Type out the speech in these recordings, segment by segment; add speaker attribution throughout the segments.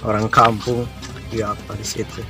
Speaker 1: Orang kampung ya apa di situ.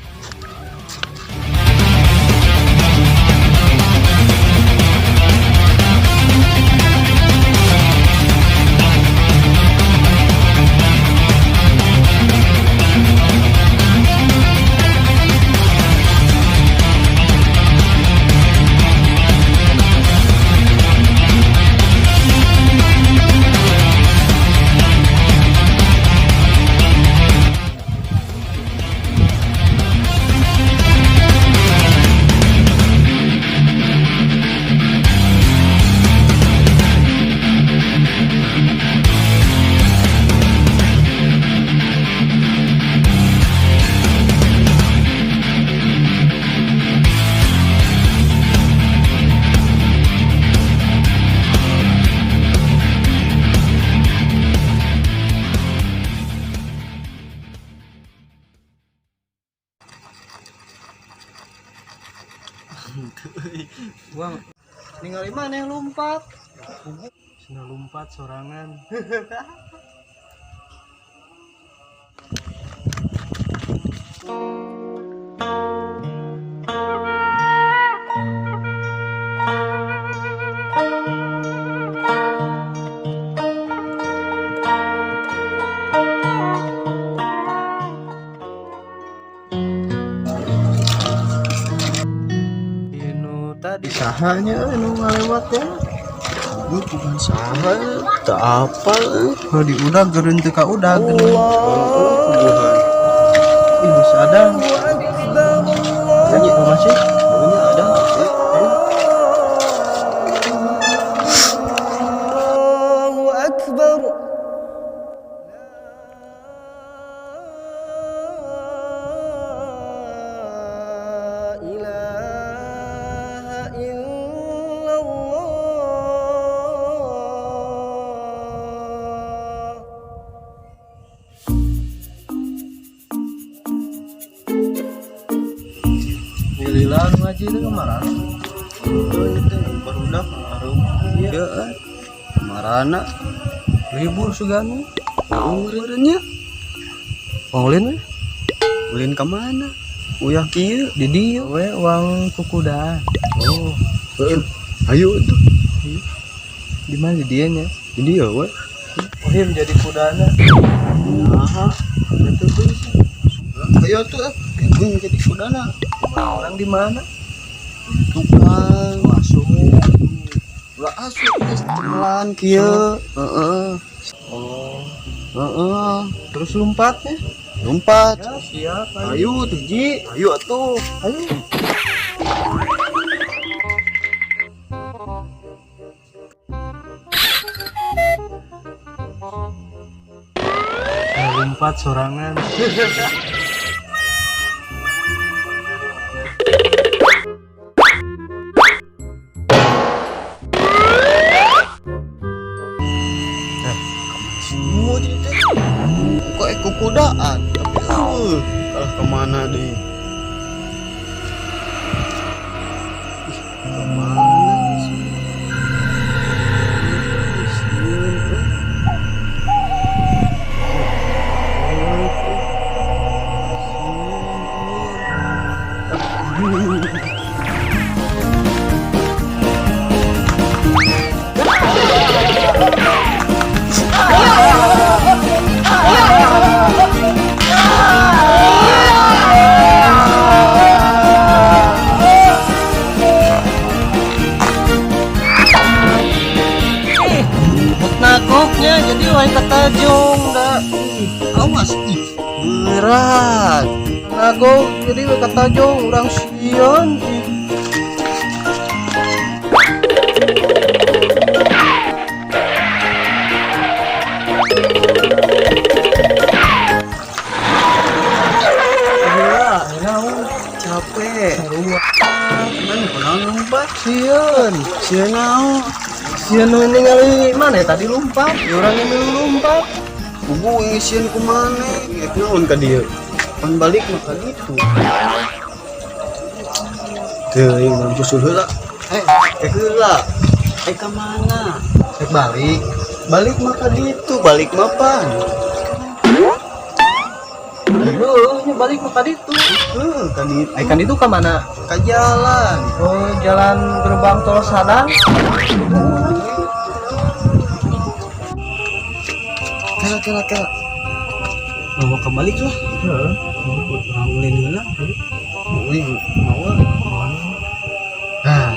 Speaker 2: Gua ningali mana yang lompat?
Speaker 1: Sina lompat sorangan. Inu tadi sahanya nu ngalewat ya.
Speaker 2: Gua bukan saha, tak apa.
Speaker 1: Kalau di udah gerun teu ka udah geuning.
Speaker 2: Oh,
Speaker 1: Ih, bisa ada. Nyanyi masih.
Speaker 2: Baunya ada.
Speaker 3: Allahu Akbar. La ilaha illallah.
Speaker 1: Lila ngaji itu kemarin.
Speaker 2: Itu barudak ngaruh. Iya, marana
Speaker 1: Libur sugana.
Speaker 2: umurnya.
Speaker 1: Ulin we.
Speaker 2: Ulin ka mana? Uyah kieu.
Speaker 1: Di dieu we uang kukuda.
Speaker 2: Oh, heeh. Ayo tuh.
Speaker 1: Di mana di dieu nya?
Speaker 2: Di dieu we.
Speaker 1: Ohim jadi kudana.
Speaker 2: Nah,
Speaker 1: Itu bisa.
Speaker 2: ayo tuh. Gue jadi kudana.
Speaker 1: Orang di mana?
Speaker 2: Tukang
Speaker 1: Asuh.
Speaker 2: ulah asup geus cemelan kieu. Heeh.
Speaker 1: Oh.
Speaker 2: Heeh.
Speaker 1: Terus lompatnya?
Speaker 2: Lompat.
Speaker 1: Ya, siap.
Speaker 2: Ayo tuh Ji. Ayo atuh.
Speaker 1: Ayo. Lompat sorangan.
Speaker 2: Semua jadi teh. Kok eko kudaan tapi eueuh kalah kemana deh. Ih, kemana sih? Ih, sieun, eh. Sieun, eh.
Speaker 1: Nagoknya jadi wae katajong da.
Speaker 2: Ih, awas ih, berat.
Speaker 1: Nagok jadi wae katajong urang sieun. Ih.
Speaker 2: Gila,
Speaker 1: Naon?
Speaker 2: capek.
Speaker 1: Sarua.
Speaker 2: Mana kunaon lompat?
Speaker 1: Sieun.
Speaker 2: Sieun naon?
Speaker 1: Sieun nu ningali mana ya tadi lompat? Ya urang yang milu lompat.
Speaker 2: Kubu ngisian ku maneh. Rek naon ka dieu? Pan balik mah ka ditu. Teuing urang susul heula. Eh, eh heula. Eh ka mana?
Speaker 1: Rek balik.
Speaker 2: Balik mah ka ditu, balik mah pan.
Speaker 1: Heuh, nya balik mah ka ditu.
Speaker 2: Heuh, kan itu.
Speaker 1: Ai kan itu ka mana?
Speaker 2: Ka jalan.
Speaker 1: Oh, jalan gerbang tol Sadang.
Speaker 2: Kela kela kela. Mau kembali lah.
Speaker 1: Heeh.
Speaker 2: Urang ulin heula. Ulin mau. Nah,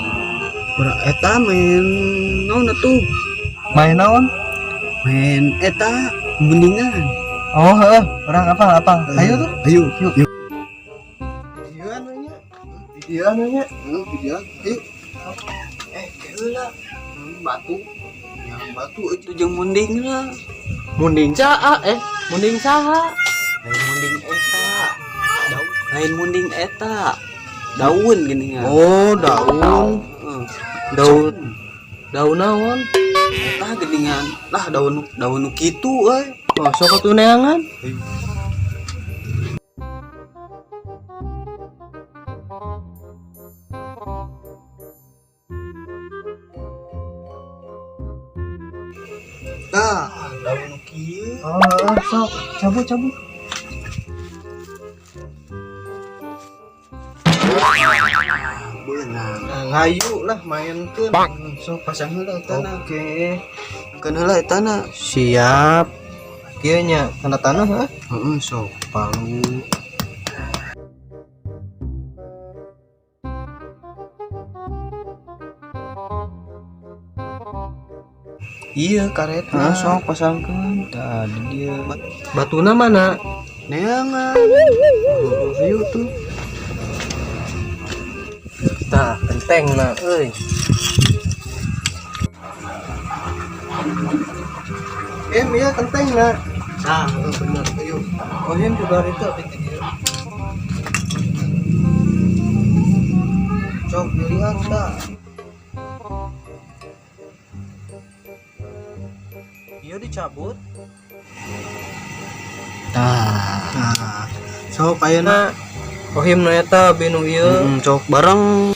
Speaker 2: urang eta main naon atuh?
Speaker 1: Main naon?
Speaker 2: Main eta mundingan.
Speaker 1: Oh, heeh, urang apa apa. Ayo tuh.
Speaker 2: Ayo.
Speaker 1: Yuk.
Speaker 2: Yuk.
Speaker 1: Iya nya. Iya nya.
Speaker 2: Heeh, video. Ayo.
Speaker 1: Eh, heula. Batu.
Speaker 2: Yang batu itu jeung munding lah.
Speaker 1: Munding caa munding saha?
Speaker 2: Lain munding eta. Daun. Lain munding eta. Daun gini ya.
Speaker 1: Oh, daun.
Speaker 2: Heeh.
Speaker 1: Daun. Daun naon?
Speaker 2: Eta geningan. Lah daun daun nu kitu euy.
Speaker 1: Oh, sok atuh neangan.
Speaker 2: Tah, daun nu kieu.
Speaker 1: Oh, sok cabut cabut.
Speaker 2: Beunang.
Speaker 1: Nah, ngayu lah mainkeun.
Speaker 2: Sok pasang heula eta na.
Speaker 1: Oke.
Speaker 2: Keun heula eta na.
Speaker 1: Siap. Kieu nya tanda tanah heuh.
Speaker 2: Heeh, sok palu.
Speaker 1: Iya karetna.
Speaker 2: Nah, sok pasangkeun. Tah, di dieu.
Speaker 1: Batuna mana?
Speaker 2: Neangan.
Speaker 1: Ayo tuh. Tah, enteng na euy. Iya kenteng na.
Speaker 2: Tah, heuh, bener. Ayo.
Speaker 1: Oh, him juga itu di dieu.
Speaker 2: Sok dilihat tah.
Speaker 1: Iya dicabut.
Speaker 2: Tah. Tah. Sok ayeuna.
Speaker 1: Oh, him nu eta binu ieu.
Speaker 2: Sok bareng.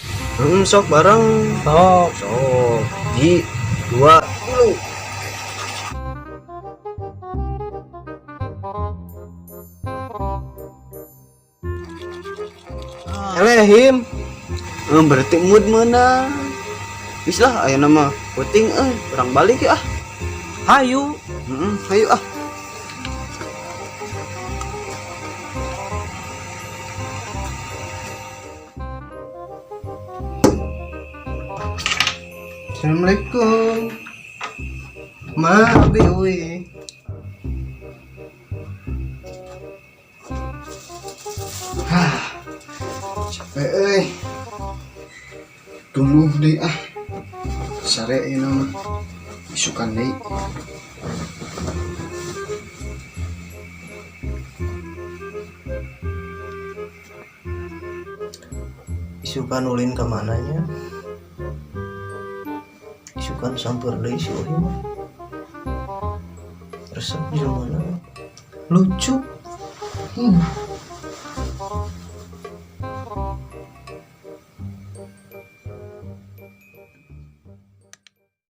Speaker 2: Sok bareng.
Speaker 1: Sok.
Speaker 2: Sok. Ji, dua, tilu.
Speaker 1: Eleh him.
Speaker 2: Berarti mood meunang. Geus lah ayeuna mah penting euy, urang balik ya ah.
Speaker 1: Hayu.
Speaker 2: Heeh, hayu ah.
Speaker 1: Assalamualaikum. Ma, abi uy.
Speaker 2: Hah. Capek euy. Tuluh deui ah. Sare ieu mah. Isukan deui.
Speaker 1: Isukan ulin ka mananya? Isukan samper deui si Uhi mah. Resep jelema. Lucu.